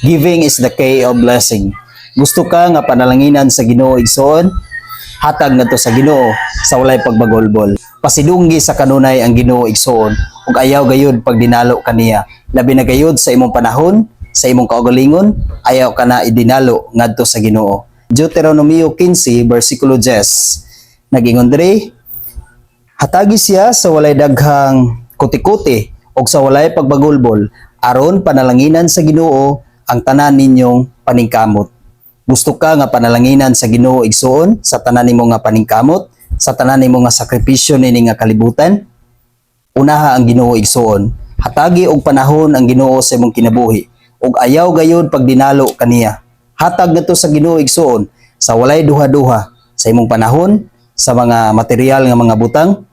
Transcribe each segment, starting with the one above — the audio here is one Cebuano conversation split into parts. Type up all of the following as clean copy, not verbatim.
Giving is the key of blessing. Gusto ka nga panalanginan sa Ginoo, igsoon? Hatag ngadto sa Ginoo sa walay pagbagolbol. Pasidunggi sa kanunay ang Ginoo, igsoon, ug ayaw gayud pagdinalo kaniya. Labi na gayud sa imong panahon, sa imong kaugalingon, ayaw kana idinalo ngadto sa Ginoo. Deuteronomio 15 versikulo 10. Nagingon diri, hatagi siya sa walay daghang kuti-kuti ug sa walay pagbagulbol aron panalanginan sa Ginoo ang tanan ninyong paningkamot. Gusto ka nga panalanginan sa Ginoo, igsoon, sa tanan nimo nga paningkamot, sa tanan nimo nga sakripisyo nini nga kalibutan? Unaha ang Ginoo, igsoon. Hatagi og panahon ang Ginoo sa imong kinabuhi ug ayaw gayud pagdinalo kaniya. Hatag ngadto sa Ginoo, igsoon, sa walay duha-duha sa imong panahon, sa mga material nga mga butang,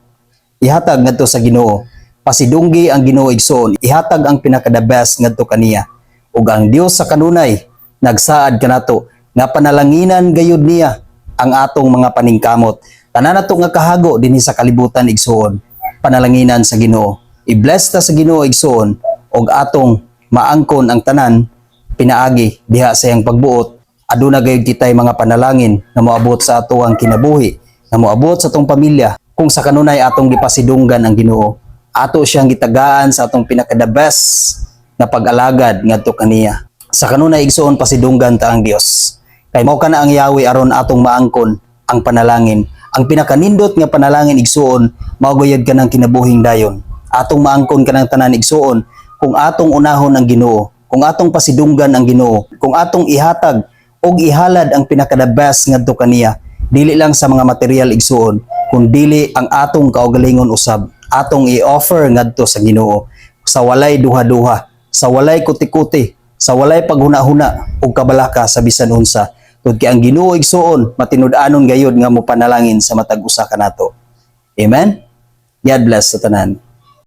ihatag ngadto sa Ginoo. Pasidunggi ang Ginoo, igsoon, ihatag ang pinaka the best ngadto kaniya. Ug ang Dios sa kanunay nagsaad kanato nga panalanginan gayud niya ang atong mga paningkamot. Tanan nato nga kahago dinhi sa kalibutan, igsoon, panalanginan sa Ginoo. I-bless ta sa Ginoo, igsoon, ug atong maangkon ang tanan pinaagi diha sa iyang pagbuot. Aduna gayud kitay mga panalangin na moabot sa atoang kinabuhi, na moabot sa atong pamilya kung sa kanunay atong gipasidunggan ang Ginoo. Ato siyang gitagaan sa atong pinaka the best na pag-alagad ngadto kaniya. Sa kanunay, igsoon, pasidunggan ta ang Dios. Kay mao kana ang yawi aron atong maangkon ang panalangin. Ang pinakanindot nga panalangin, igsoon, mao gayud kanang kinabuhing dayon. Atong maangkon kanang tanan, igsoon, kung atong unahon ang Ginoo, kung atong pasidunggan ang Ginoo, kung atong ihatag og ihalad ang pinaka the best ngadto kaniya, dili lang sa mga material, igsoon, kun dili ang atong kaugalingon usab, atong i-offer ngadto sa Ginoo sa walay duha-duha, sa walay kuti-kuti, sa walay paghuna-huna ug kabalaka sa bisan unsa. Tungod kay ang Ginoo, igsoon, matinud-anon gayud nga mo panalangin sa matag usa kanato. Amen. God bless sa tanan.